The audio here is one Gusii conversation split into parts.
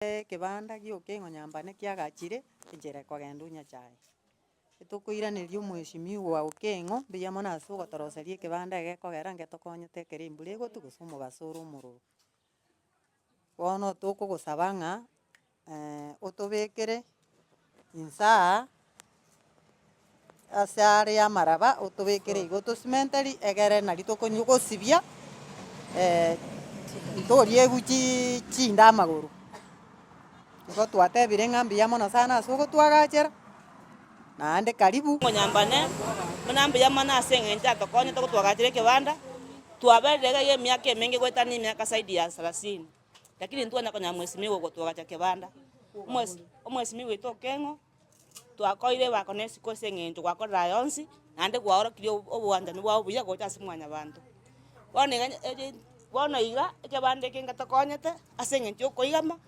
Ekebanda gioka nyambane kiagachire enchera ekogenda Onyachae. Etokoiraneria omweshimiwa Okeng'o mbuya mono ase ogotoroseria ekebanda ege ekogera ngetokonyete ekero embura egotwa gose omobaso ore omororo. Bono tokogosaba ng'a otobekere insaa ase are amaraba otobekere igo otosimenteri egere nari tokonywa gosibia ntoriegwa chii chinde amagoro. Igo twatebire ng'a mbuya mono sana ase ogotwagachera, naende karibu. Monyambane, buna mbuya mono ase eng'encho atokonyete gotwagachera ekebanda, twaberire iga iga emiaka emenge goetania emiaka zaidi ya sarasini, lakini ntwanya konyora mheshimiwa ogotwagacha kebanda. Omwesi omweshimiwa oito Okeng'o, twakoire ebako na esiko ase eng'encho gwakorire aya onsi, naende gwaorokirie obwanchani bwao buya gocha ase mwanyabanto. Bono iga eri bono iga, ekebanda eke ngetokonyete ase eng'encho ya okoigama,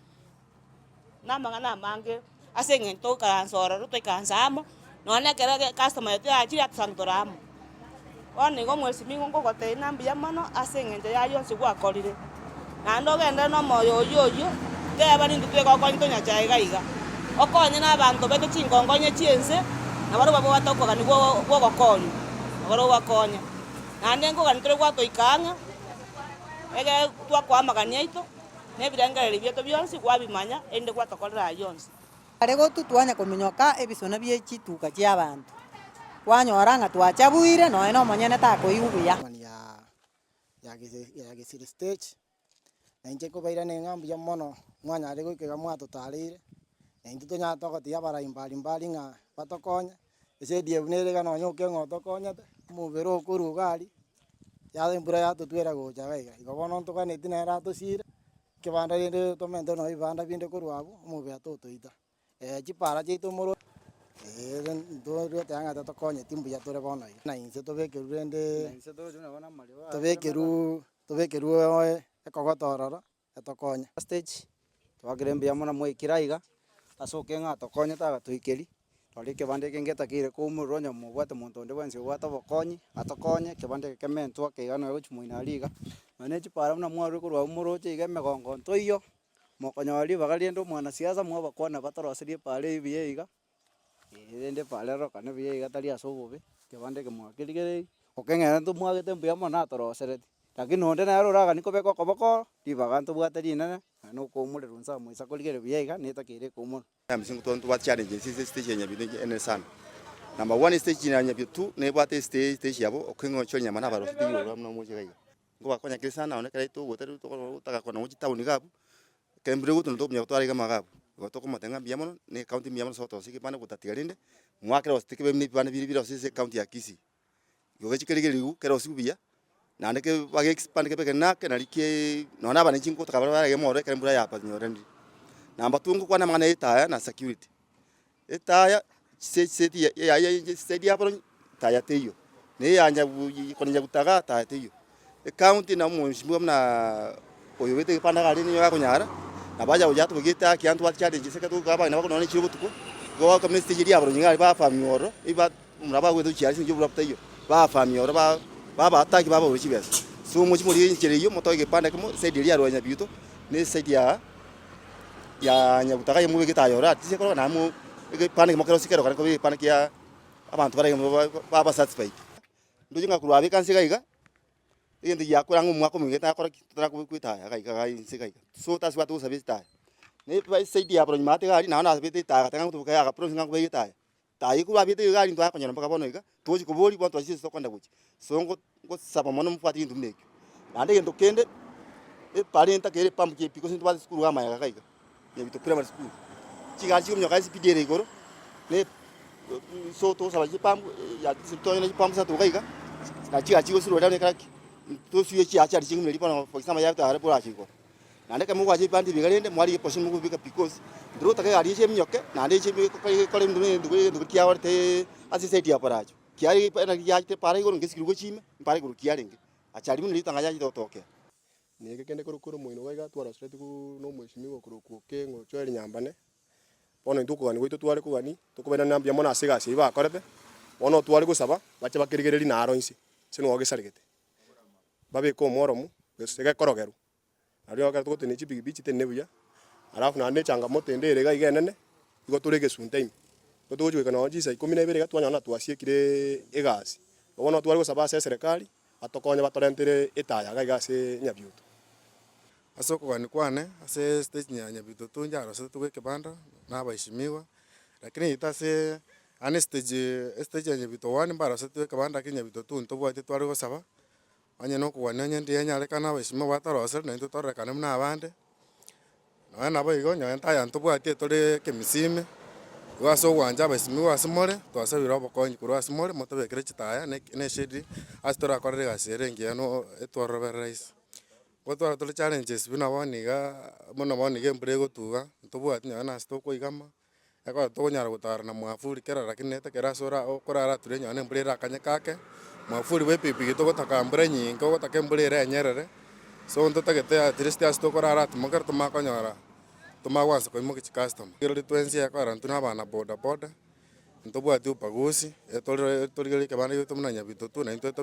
na amang'ana amange ase eng'encho togoikaransa ororo toikaranse amo, nonye na ekero customer yaito yachire atosange tore amo. Bono igo omwesimigwa nkogotebia ng'a mbuya mono ase eng'encho ya yonsi gwakorire, naende ogenderere na omoyo oyio oyio, teba nintwe twegokonya tonyachae iga iga. Okonye na abanto baito chinkongonya chi'ense, nabarobwo babwate okogania gwo gwogokonywa, nabarobwo bakonye. Naende nkogania tore gwatoika ang'e, egere twakoa amagani aito, na ebirengererio biaito bionsi gwabimanya, erinde gwatokorera ayio onsi. Are gotwa twanya kominyoka ebisona bie chituka chi'abanto, kwanyora ng'a twachabuire, nonya na omonyene takoigwa buya. Ya ya Gesiri stage, na inche nkobairaneria ng'a mbuya mono mwanyarire goika iga mwatotareire, na intwe tonyare togotiga abarai mbari mbari ng'a batokonye, ase ADF nere iga nonye okeng'o otokonyete, omobere okorwa iga aria, yaba embura yatotwera gocha iga iga, igo bono ntoganeti nere atosire. Ekebanda rende tomente nonya ebibanda binde korwa abwo, omobere totoita. Chipara chiaito morwe, ntoteba ng'a totokonyeti mbuya tore bono iga. Na inse tobekerwe rende, tobekerwe tobekerwe ekogoto ororo, etokonye. Stage, twakire mbuya mono mwaikire aiga, ase okeng'a atokonyete agatoikeria, Rora ekebanda eke ngetakeire koumorerwa onye mobwate monto onde bwensi obwate obokonyi, atokonye, ekebanda eke kementwe ake iga nonya gochia moino aria iga. Nonya ne chipara buna mwarure korwa abwo moroche iga emegongo ntoiyo, mokonyora ribaga riende omwanasiasa mwabakwana batoroserie epara eywo buya iga, rende epara erorokane buya iga tari ase obobe, ekebanda eke mwakerigereiri, okeng'era ntomwagete mbuya mono natorosereti, lakini onde nere oraganie kobeka okoboko, ribaga ntobwate rinene, naende okoumorerwa inse amo inse akorigereria buya iga, netakeire ekoumorwa. Ntobwate challenges ase estage ya Nyabite enene sana. Number one estage ya Nyabite tu nebwate estage stage yabo okeng'ochia enyama na abarosi tiri buna omochie iga iga. Nkobakonya kere sana nonye ekero togoeta totaka kogenda gochia town iga abwo, ekero embura egotwa ntokomanya gotwara iga amaga abwo. Igo tokomotebia ng'a mbuya mono na ecounty mbuya mono ase gotorosia ekebande gotatiga rende mwakere gose tikebe buna ebibande biria bire ase ecounty ya Kisii. Igo gechi kerigereigwe kerosiwe buya, naende ke bage expand kebe ekenene ake nari ki nonya na abananchi ngotaka bare barenge mororo ekero embura yabanyoranire. Namba two ngokwana amang'ana ya etaya na security, etaya chise chiseti ya ya ya side ya boronyi taya teiyo, na eya nyabu kona nyabutaga taya teiyo. Ecounty na omweshimiwa buna oyo obete egepanda iga aria nigo akonyara, nabo acha gocha atobokie etaya ekiagera ntobwate challenge ase ekero togoika abang'ina bakonora nechire botuko, igo bagoka estage eria ya boronyi iga aria bafamia ororo, ebi Buna bagwete gochia ase engencho y'oborwaire botaiyo, bafamia oro ba babaataki babaura chibesa. So omochie moria enchera eyio motoe egepande ekemo side eria ya Rwanyabito na eside ya ya Nyabutaka aye mobeke etayo oro at least ekero naye mo egepande ekemo kerosie kerokane kobe egepande kia abanto bare baba satisfied. Ndoche ng'a korwa abeka nse iga iga, egento giakora ang'e omwaka omogima getarakora ki? Totarakobekwa etaya iga iga iga inse iga iga. So tasibwate gosaba etaya. Na eside ya Boronyima ate iga aria nabo nasabete etaya agateba ng'a ngotoboka yaka promise ng'a nkobeke etaya. Tayio korwa abiete egari ntware konyora mpaka bono iga, togochi koboria bono twachire ase tokogenda gochia. So ngo ngosaba mono mobwate egento buna ekio. Naende egento kende, epara entakeire epump ki pi gose ntobwate esukuru iga amaega iga iga, Nyabito primary school. Chigari chikominyoka espeed ere igoro, ne so togosaba chipump ya tonyore chipump isato iga iga, na chigari chigosirwa riria ekero ki, tosuye chiachari ching'ina bono for example yatare borache igoro. Naende ekero mogoacha ebibanda ebi iga rende, mwarigia eportion mokobibeka because ntorotake egari eche eminyoke, naende eche ekore ebinto buna ebinto egento kiagorete ase eside ya Paracho. Kiare naki giachete para igoro ngesikirwe gochia ime, mpara igoro kiarenge. Achari buna ritang'ani yachete gotokea. Nigo kende korokwa ore omoino iga iga twaroseretigwe na omweshimiwa okorokwa Okeng'o Joel Nyambane, bono intwe okogania gwaito tware kogania, tokobairaneria mbuya mono ase egasi eyio bakorete, bono tware gosaba, bache bakerigereria naro inse, ase nigo gesaregete. Babeke omworomu, gose gekorogerwa. Nario ekero togotenenia chipikipiki chitenene buya. Alafu naende echangamoto ende ere iga iga enene, igo tore egesunte ime, igo togochi goika nonye chinsa ikomi na ibere iga twanyora na twasiekire egasi. Igo bono tware gosaba ase eserekari, batokonye batorentere etaya iga iga ase Nyabioto. Ase okogania kwane, ase stage ya Nyabitutu njarosetigwe ekebanda na abaheshimiwa, lakini egento ase yaani estage estage ya Nyabito one mbarosetigwe ekebanda lakini Nyabito two ntobwati tware gosaba, onye na okogania onye ndiye enyarekane abaheshimiwa batorosere naintwe tororekane buna abande, nonya nabo igo nonye ntaya ntobwati etore ekemisime, igo ase ogwancha abaheshimiwa ase more, twasabire obokonyi korwa ase more motobekere chitaya na na eshade ase torakorere egasi ere engiya no etworobere rahisi. Gotwara tore challenges buna bono igaa, buna bono iga embura egotuga, ntobwati nonya na ase tokoigama, ekero tokonyara gotara na mwavuli kera lakini nete ase ora okorara ture nonya na embura erakanyeke ake, mwavuli bwa epikipiki togotaka mbura enyinge ogotaka embura ere enyerere, so ntotagete at least ase tokorara atimokere tomanye konyora, tomanye goansa koimokia chicustomer. Rirorio twensi ekogera intwe na abana bodaboda, ntobwati ubaguzi, etorore torigereria ekebanda giaito buna nyabitutu naintwe tobe.